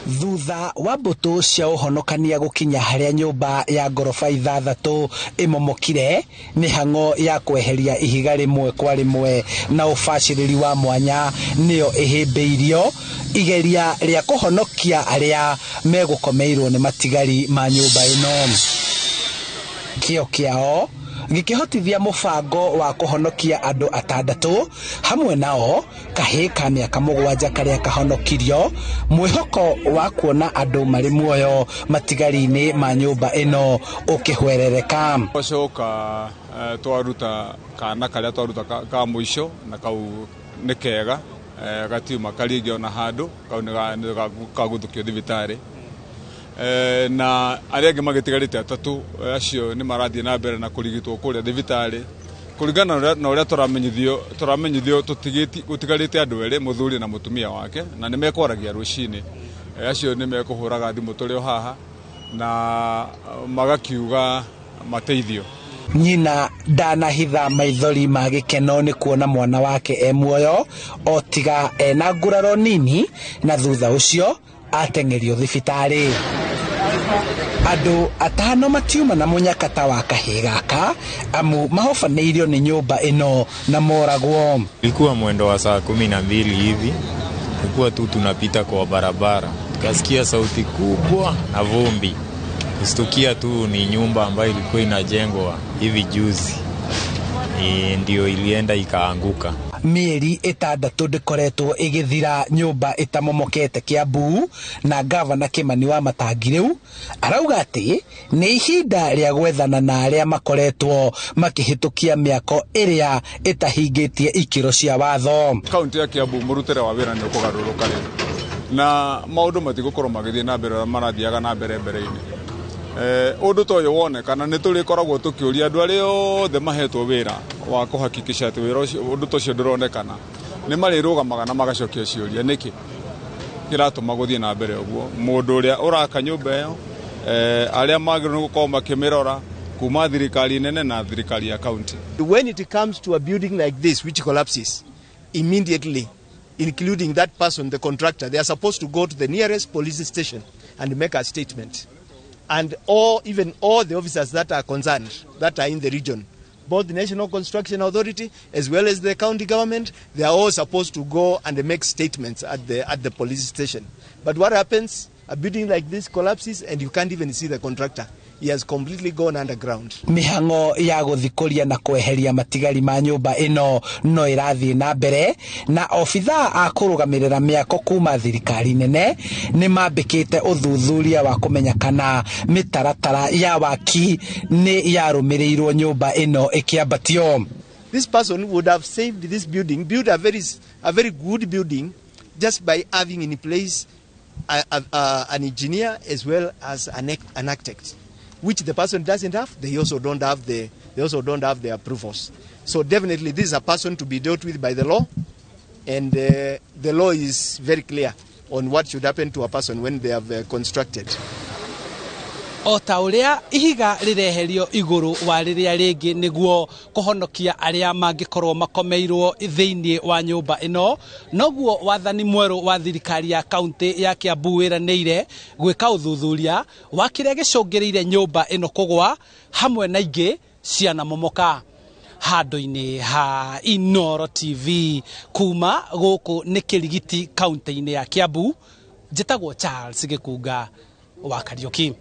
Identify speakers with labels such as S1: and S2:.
S1: Thutha wa mbũtũ cia ũhonokania gũkinya harĩa nyũmba ya ngoroba 6 ĩmomokire, mĩhang'o ya kweheria ihiga rĩmwe kwa rĩmwe na ũbacĩrĩri wa mwanya nĩyo ĩhĩmbĩirio igeria rĩa kũhonokia arĩa megũkomeirwo nĩ matigari ma nyũmba ĩno. Kĩo kĩao gĩkĩhotithia mũbango wa kũhonokia andũ 6 hamwe nao kahĩĩ ka mĩaka 7 karĩa kahonokirio, mwĩhoko wa kuona andũ marĩ muoyo matigari-inĩ ma nyũmba ĩno ũkĩhwerereka.
S2: Twacoka twaruta kana karĩa twaruta ka mũico na kau nĩ kega, gatiuma karĩngĩ ona handũ kau nĩ kagũthũkio thibitarĩ. Na arĩa angĩ magĩtigarĩte 3 acio nĩ marathiĩ na mbere na kũrigitwo kũrĩa thibitarĩ kũringana na ũrĩa tũramenyithio gũtigarĩte andũ erĩ, mũthuri na mũtumia wake, na nĩ mekwaragia rũcinĩ. Acio nĩ mekũhũraga thimũ tũrĩ o haha na magakiuga mateithio.
S1: Nyina ndanahitha maithori ma gĩkeno nĩ kuona mwana wake e muoyo o tiga ena nguraro nini, na thutha ũcio ateng'erio thibitarĩ. Andũ 5 matiuma na mũnyakata wa kahĩĩ gaka amu mahobanĩirio nĩ nyũmba ĩno na moragwo.
S3: Ilikuwa mwendo wa saa 12 hivi, tulikuwa tu tunapita kwa barabara, tukasikia sauti kubwa na vumbi. Kustukia tu ni nyumba ambayo ilikuwa inajengwa hivi juzi, ndio ilienda ikaanguka.
S1: Mĩeri 6 ndĩkoretwo ĩgĩthira nyũmba ĩtamomokete Kiambu, na gavana Kimani wa Matangi rĩu arauga atĩ nĩ ihinda rĩa gwethana na arĩa makoretwo makĩhĩtũkia mĩako ĩrĩa ĩtahingĩtie ikĩro cia watho.
S2: Kaunti ya Kiambu mũrutĩre wa wĩra nĩ ũkũgarũrũka rĩu, na maũndũ matigũkorwo magĩthiĩ na mbere ũrĩa marathiaga na mbere mbere-inĩ. Ũndũ ta ũyũ wonekana nĩ tũrĩkoragwo tũkĩũria andũ arĩa othe mahetwo wĩra wa kũhakikisha atĩ wĩra ũcio, ũndũ ta ũcio ndũronekana, nĩ marĩrũgamaga na magacokia ciũria nĩkĩ kĩratũma gũthiĩ na mbere ũguo. Mũndũ ũrĩa ũraka nyũmba ĩyo, arĩa magĩrĩirwo nĩ gũkorwo makĩmĩrora kuma thirikari nene na thirikari ya county.
S4: When it comes to a building like this which collapses immediately, including that person, the contractor, they are supposed to go to the nearest police station and make a statement. And even all the officers that are concerned, that are in the region, both the National Construction Authority as well as the county government, they are all supposed to go and make statements at the police station. But what happens? A building like this collapses and you can't even see the contractor. He has completely gone underground.
S1: Mĩhang'o ya gũthikũria na kweheria matigari ma nyũmba ĩno no ĩrathiĩ na mbere, na obithaa a kũrũgamĩrĩra mĩako kuma thirikari nene nĩ mambĩkĩte ũthuthuria wa kũmenya kana mĩtaratara ya waki nĩ yarũmĩrĩirwo nyũmba ĩno ĩkĩambatio.
S4: This person would have saved this building, built a very good building just by having in place an engineer as well as an architect, which the person doesn't have. They also don't have the, they also don't have the approvals. So definitely this is a person to be dealt with by the law, and the law is very clear on what should happen to a person when they have constructed.
S1: O ta ũrĩa ihiga rĩreherio igũrũ wa rĩrĩa rĩngĩ nĩguo kũhonokia arĩa mangĩkorwo makomeirwo thĩinĩ wa nyũmba ĩno, noguo wathani mwerũ wa thirikari ya kaunti ya Kiambu wĩranĩire gwĩka ũthuthuria wa kĩrĩa gĩcũngĩrĩire nyũmba ĩno kũgwa hamwe na ingĩ cianamomoka. Handũ-inĩ ha Inooro TV kuma gũkũ nĩ Kĩrigiti kaunti-inĩ ya Kiambu, njĩtagwo Charles Gĩkunga wa Kariũki.